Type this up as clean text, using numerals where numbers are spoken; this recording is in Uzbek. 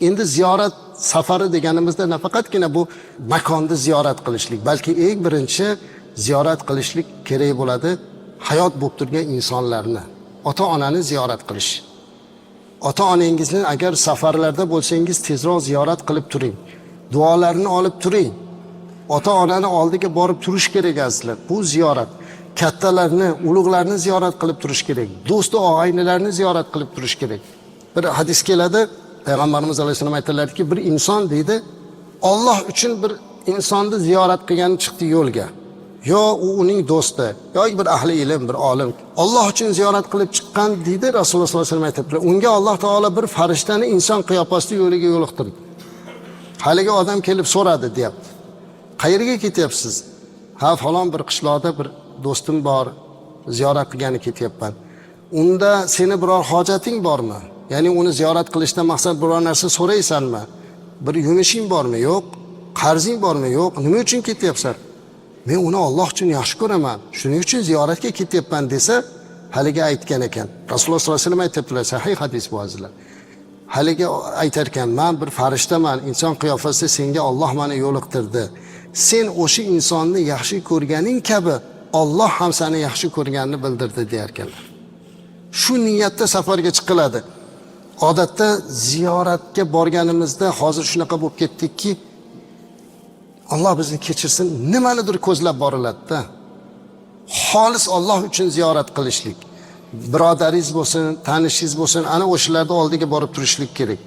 Endi ziyorat safari deganimizda nafaqatgina bu makonni ziyorat qilishlik, balki eng birinchi ziyorat qilishlik kerak bo'ladi hayot bo'lib turgan insonlarni, ota onani ziyorat qilish. Ota onangizni agar safarlarda bo'lsangiz, tezroq ziyorat qilib turing, duolarini olib turing. Ota onani oldiga borib turish kerak, azizlar. Bu ziyorat. Kattalarni, ulug'larni ziyorat qilib turish kerak, do'stu og'aynilarni ziyorat qilib turish kerak. Bir hadis keladi, payg'ambarimiz alayhissalom aytadilarki, bir inson, deydi, Olloh uchun bir insonni ziyorat qilgani chiqdi yo'lga. Yo u uning do'sti, yoki bir ahli ilm, bir olim. Olloh uchun ziyorat qilib chiqqan, deydi. Rasululloh sollallohu alayhi vasallam aytadilar, unga Alloh taolo bir farishtani inson qiyofasida yo'liga yo'liqtirdi. Haligi odam kelib so'radi, deyapti: "Qayerga ketyapsiz?" "Ha, falon bir qishloqda bir do'stim bor, ziyorat qilgani ketyapman." "Unda seni biror hojating bormi? Ya'ni uni ziyorat qilishdan maqsad biror narsa so'raysanmi? Bir yumushing bormi?" "Yo'q." "Qarzing bormi?" "Yo'q." "Nima uchun ketyapsan?" "Men uni Olloh uchun yaxshi ko'raman, shuning uchun ziyoratga ketyapman", desa, haligi aytgan ekan, Rasululloh sollallohu alayhi vasallam aytyaptilar, sahih hadis bu, azizlar. Haligi aytar ekan: "Man bir farishtaman, inson qiyofasida senga Olloh mani yo'liqtirdi. Sen o'sha insonni yaxshi ko'rganing kabi Olloh ham seni yaxshi ko'rganini bildirdi", deyarkanlar. Shu niyatda safarga chiqiladi. Odatda ziyoratga borganimizda hozir shunaqa bo'lib ketdikki, Alloh bizni kechirsin, nimanidir ko'zlab boriladida. Xolis Olloh uchun ziyorat qilishlik, birodaringiz bo'lsin, tanishingiz bo'lsin, ana o'shalarni oldiga borib turishlik kerak.